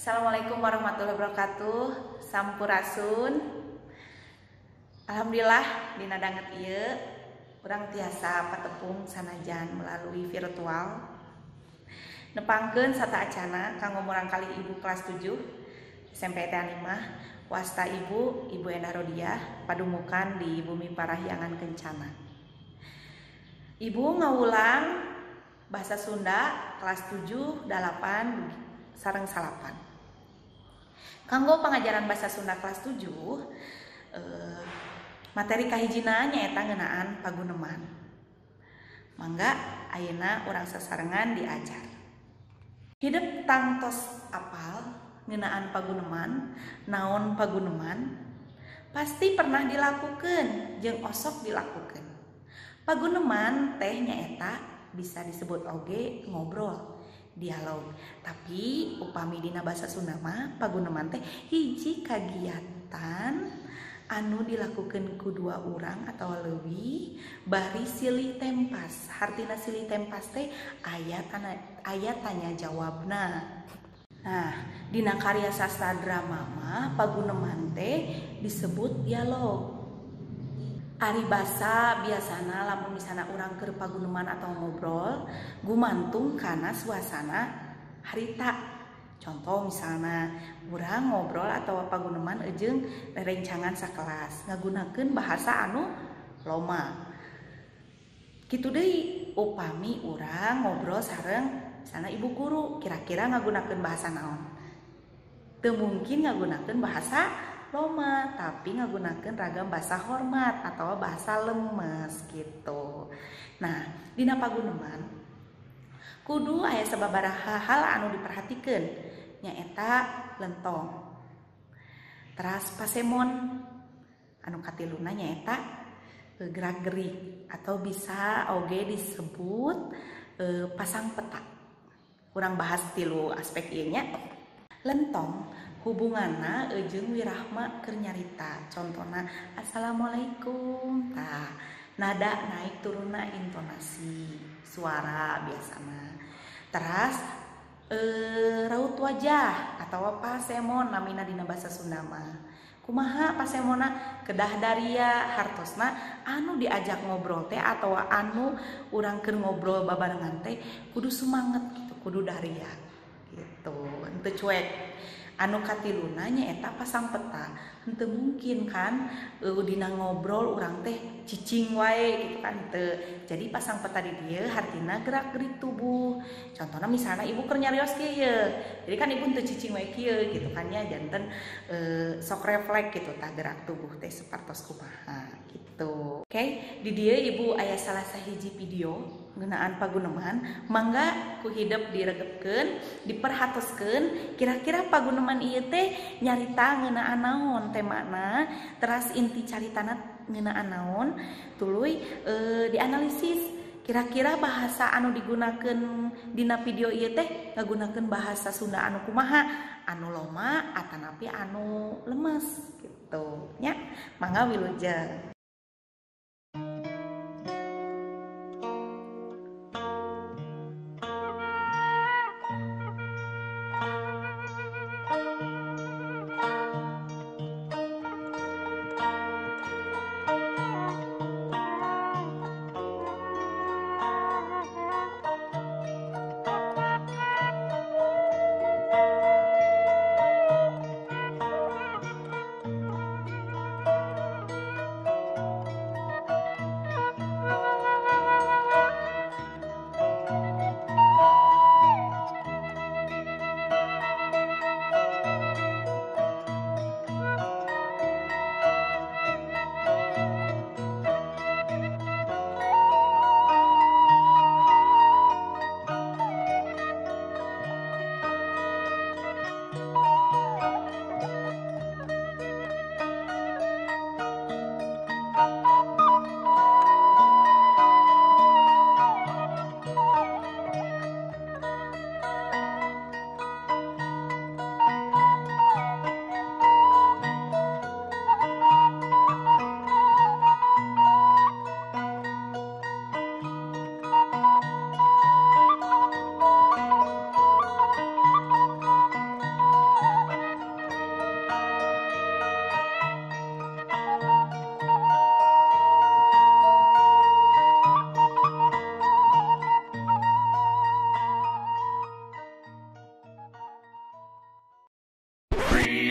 Assalamualaikum warahmatullahi wabarakatuh. Sampurasun. Alhamdulillah dina danget ieu urang tiasa patepung sanajan melalui virtual. Nepangkeun sata acana kanggo murangkalih ibu kelas 7 SMP TA 5 wasta ibu Ibu Endah Rodiah padumukan di Bumi Parahyangan Kencana. Ibu ngawulang bahasa Sunda kelas 7, 8 sareng salapan. Kanggo pengajaran bahasa Sunda kelas 7, materi kahijina nyaeta ngeunaan paguneman. Mangga ayeuna urang sasarengan diajar. Hidep tangtos apal ngeunaan paguneman, naon paguneman, pasti pernah dilakukeun jeung osok dilakukeun. Paguneman teh nyaeta bisa disebut oge ngobrol, dialog. Tapi upami dina bahasa Sunda mah paguneman teh hiji kagiatan anu dilakukeun ku dua urang atau leuwih bari silih tempas. Hartina silih tempas teh aya tanya jawabna. Nah, dina karya sastra drama mah paguneman teh disebut dialog. Ari basa biasana lamun misalna urang keur paguneman atau ngobrol gumantung kana suasana harita. Contoh misalna urang ngobrol atau paguneman jeung rerencangan sakelas ngagunakeun bahasa anu loma. Kitu deui upami urang ngobrol sareng misalna ibu guru kira-kira ngagunakeun bahasa naon? Teu mungkin ngagunakeun bahasa loma, tapi ngagunakeun ragam bahasa hormat atau bahasa lemes gitu. Nah, dina paguneman kudu aya sababaraha hal anu diperhatikeun, nyaeta lentong, teras pasemon, anu katiluna nyaeta gerak-gerik atau bisa oge disebut pasang peta. Urang bahas tilu aspek ieu nya. Lentong hubunganna jeung wirahma keur nyarita. Contona assalamualaikum, tah nada naik turunna intonasi suara biasana. Teras raut wajah atau pasemon namina dina bahasa Sunda mah. Kumaha pasemona? Kedah daria hartosna anu diajak ngobrol teh atau anu urang keur ngobrol babarengan teh kudu sumanget gitu, kudu daria gitu, henteu cuek. Anu katiluna nyaeta pasang peta. Henteu mungkin kan dina ngobrol urang teh cicing wae gitu kan teu. Jadi pasang peta di dieu hartina gerak-gerik tubuh. Contohna misalna ibu keur nyarios kieu. Jadi kan ibu henteu cicing wae kieu gitu kan nya, janten sok refleks gitu tah gerak tubuh teh sapertos kumaha gitu. Oke, di dieu ibu aya salah sahiji video ngeunaan paguneman, mangga ku hidep diregepkeun, diperhatoskeun kira-kira paguneman ieu teh nyarita ngeunaan naon temana, teras inti caritana ngeunaan naon, tuluy dianalisis kira-kira bahasa anu digunakeun dina video ieu teh ngagunakeun bahasa Sunda anu kumaha, anu loma atanapi anu lemes gitu nya. Mangga wilujeng.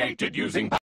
Created using